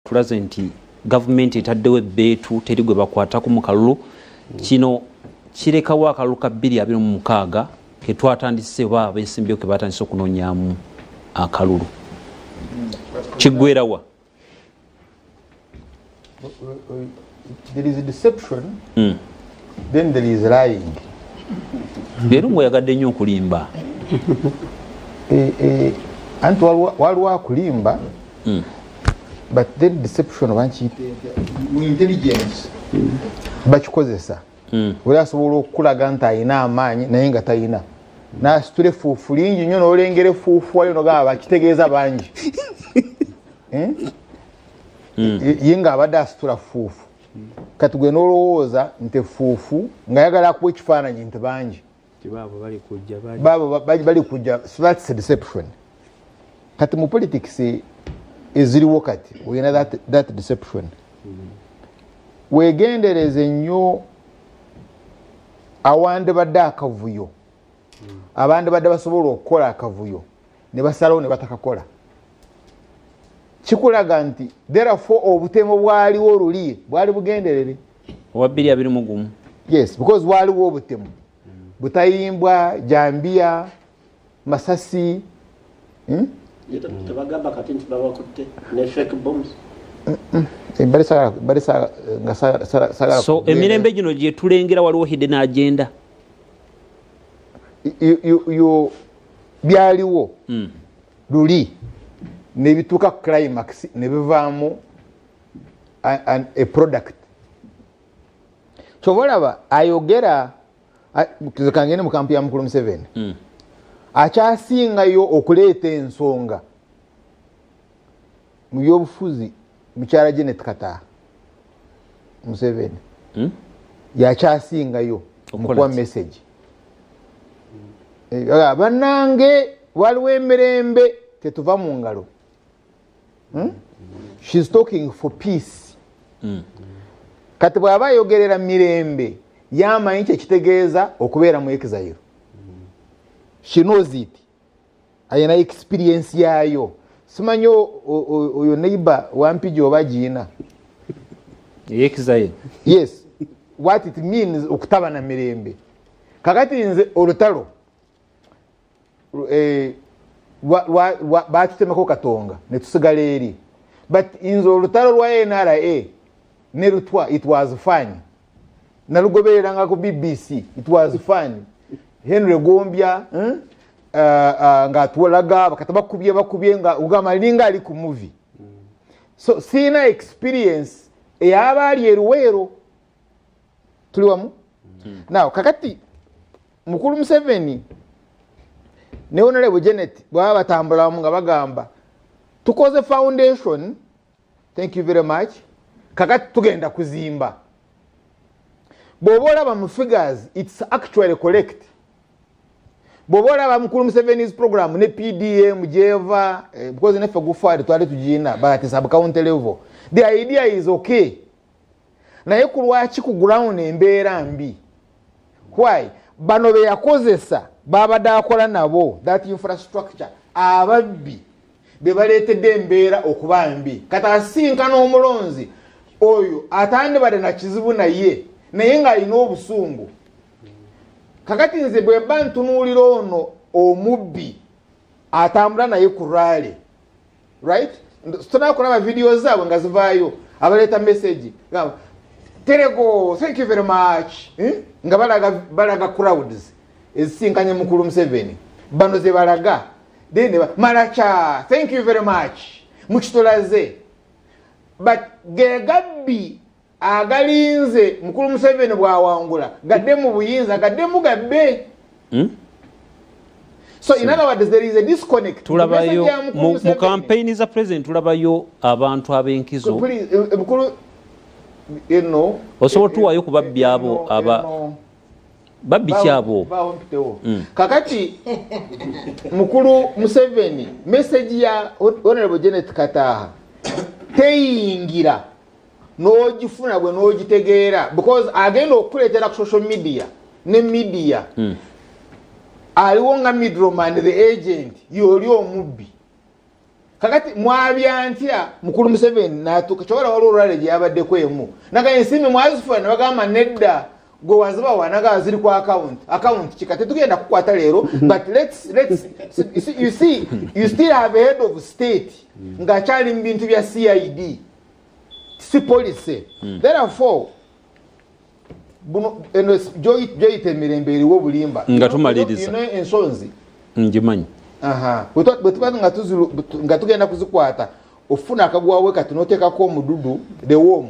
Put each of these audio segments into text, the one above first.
Tulaze nti gavumenti etaddewo ebbeetu, teri gwe bakwatako mu kalulu. Kino kirekawo akalulu ka 2026 ketwatandise oba abeesimbyewo ke batandise okunoonyamu akalulu. Kiggwerawa? There is a deception, then there is lying. Leero ng'oyagadde nnyo okulimba. Anti waliwo akulimba, but then deception oba mu intelligence bakikozesa. Oli asobola okukulaga nti ayina amaanyi naye nga tayina, nasitula efuufu lingi nnyo, n'olengera efuufu wali nogamba bakitegeeza bangi. Eh? Ye ng'abadde asitula fuufu, kati gwe n'olowooza nti efuufu ng'ayagala akuwa ekifaananyi nti bangi. Baabo bali kujja bali. Baabo bali kujja. So that's a deception. Kati mu politics eziriwo kati olina that deception. Wegendereze nnyo awandibadde akavuyo, abandi badde basobola okukola akavuyo ne basalawo ne batakakola. Kikulaga nti therefore obutemu bwaliwo luli bwali bugenderere. Owa 2021? Yes, because waliwo obutemu, butayimbwa, jambiya, masasi, Tebagamba kati nti babakutte ne fake bombs? Bali nga sagala So kugenda. Emirembe gino gye tulengera waliwo hidden agenda. Byaliwo luli nebituuka ku climax ne bivaamu a product. Kyova olaba ayogera kangende mu kampu ya mukulu Museveni, akyasingayo okuleeta ensonga mu byobufuzi mukyala Janet Kataaha Museveni. Yakyasingayo mukuwa ki? Message. Bannange, waliwo emirembe, tetuva mu ngalo. She's talking for peace. Kati bw'aba ayogerera mirembe, yamanyi kyekitegeeza okubeera mu exile. She knows it, ayina experience yaayo. Simanyi oyo neighbor wampigi oba giina. Exile. Yes, what it means okutaba na mirembe. Kakati nze olutalo batutemako Katonga netusigala eri, but nze olutalo lwa NRA ne Lutwa, it was fun. Nalugobereranga ku BBC, it was fun. Henry Gombya, ng'atulaga bakata bakubye bakubye nga ugamba linga ali ku movie. So siina experience ey'abaali eruweero. Tuli wamu now. Kakati mukulu Museveni ne Honorable Janet bwaba batambula wamu nga bagamba tukoze foundation, thank you very much, kakati tugenda kuzimba. Bw'oba olaba mu figures, it's actually correct. Bw'oba olaba mukulu Museveni's program ne PDM gyeva, because neffe gufaali twali tugiina, but sub county level the idea is okay. Naye ku lwaki ku ground embeera mbi? Why? Bano be yakozesa babadde akola nabo that infrastructure, ababbi be baleetedde embeera okuba mbi. Kati asinkana omulonzi oyo atandibadde na kizibu naye, naye ng'alina obusungu. Kakati nze bwe mba ntunuulira ono omubbi atambula naye ku rally, right, tonakulaba vidiyo zaabwe nga zivaayo, abaleeta message gamba Terego, thank you very much, eh? Nga balaga crowds ezisinkanye mukulu Museveni, bano ze balaga. Then Maracha, thank you very much, mukitolaze. But ge gabbi agalinze mukulu Museveni bwawangula gadde mu buyinza, gadde mu gabbe. So in other words, there is a disconnect. Tulabayo Message ya mukulu mu Museveni. Campaign za president tulabayo abantu ab'enkizo. Please, mukulu eno Osobola tuwaayo ku babbi abo aba babbi kyabo? Bawo mpitewo. Kakati mukulu Museveni, message ya Honorable Janet Kataaha teyingira n'ogifuna bwe n'ogitegeera, because agenda okukuleetera ku social media ne media. Aliwo nga middleman, the agent yoli omubbi. Kakati mwabya ntya mukulu Museveni n'atuuka kyowala waliwo olwale gye yabaddeko emu naga ensimbi mwazifuna ne bagamba nedda gwe wazibawa naga ziri ku account kika tetugenda kukwata leero, but let's you see you still have a head of state ng'akyali mu bintu bya CID si policy. Therefore buno eno gyoyita emirembe eriwo obulimba nga tumaliriza ensonzi ngimanyi. Bwe tuba nga tugenda kuzikwata ofuna akagwawe kati noteekako omududu the worm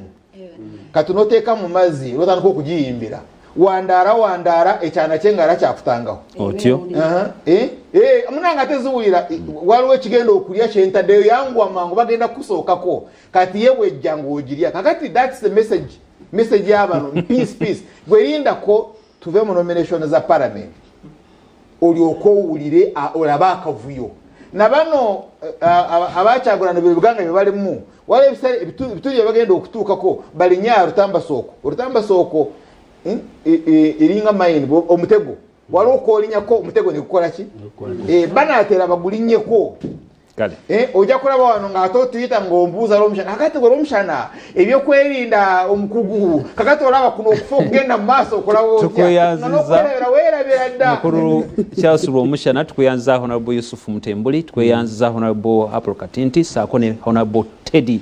kati noteeka mu mazzi notandika okugiyimbira wandaara wandaara ekyana kyengala kyakutangaho otyo. Munanga teziwulira waliwo ekigenda okulya kyentaddeyo yanguwa mangu bagenda kusookako kati ye bwejja ng'ogirya. Kakati that's the message y'abano peace peace. Gwerindako tuve mu nomination za parliament olyoka owulire olabe akavuyo nabano abakyagulana bye buganga bye balimu waliwo ebitundu bye bagenda okutuukako balinnya Rutambasooko. Rutambasooko eringa mayini omutego waliwo okolinyako omutego negukola ki banaatera bagulinnyeko. Ojja kulaba wano ng'ate otuyita ng'ombuuza Rwomushana kakati gwe Rwomushana ebyokwerinda omukugu kakati olaba kuno okufa okugenda mu maaso okulaba otya nga weerabira dda. Mukulu Charles Rwomushana tukuyanziza Honorable Yusuf Mutembuli, tukuyanziza Honorable Apollo Katinti saako ne Honorable Teddy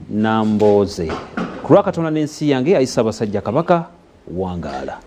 Namboze. Ku lwa Katonda n'ensi yange ayi Ssaabasajja Kabaka, wangaala.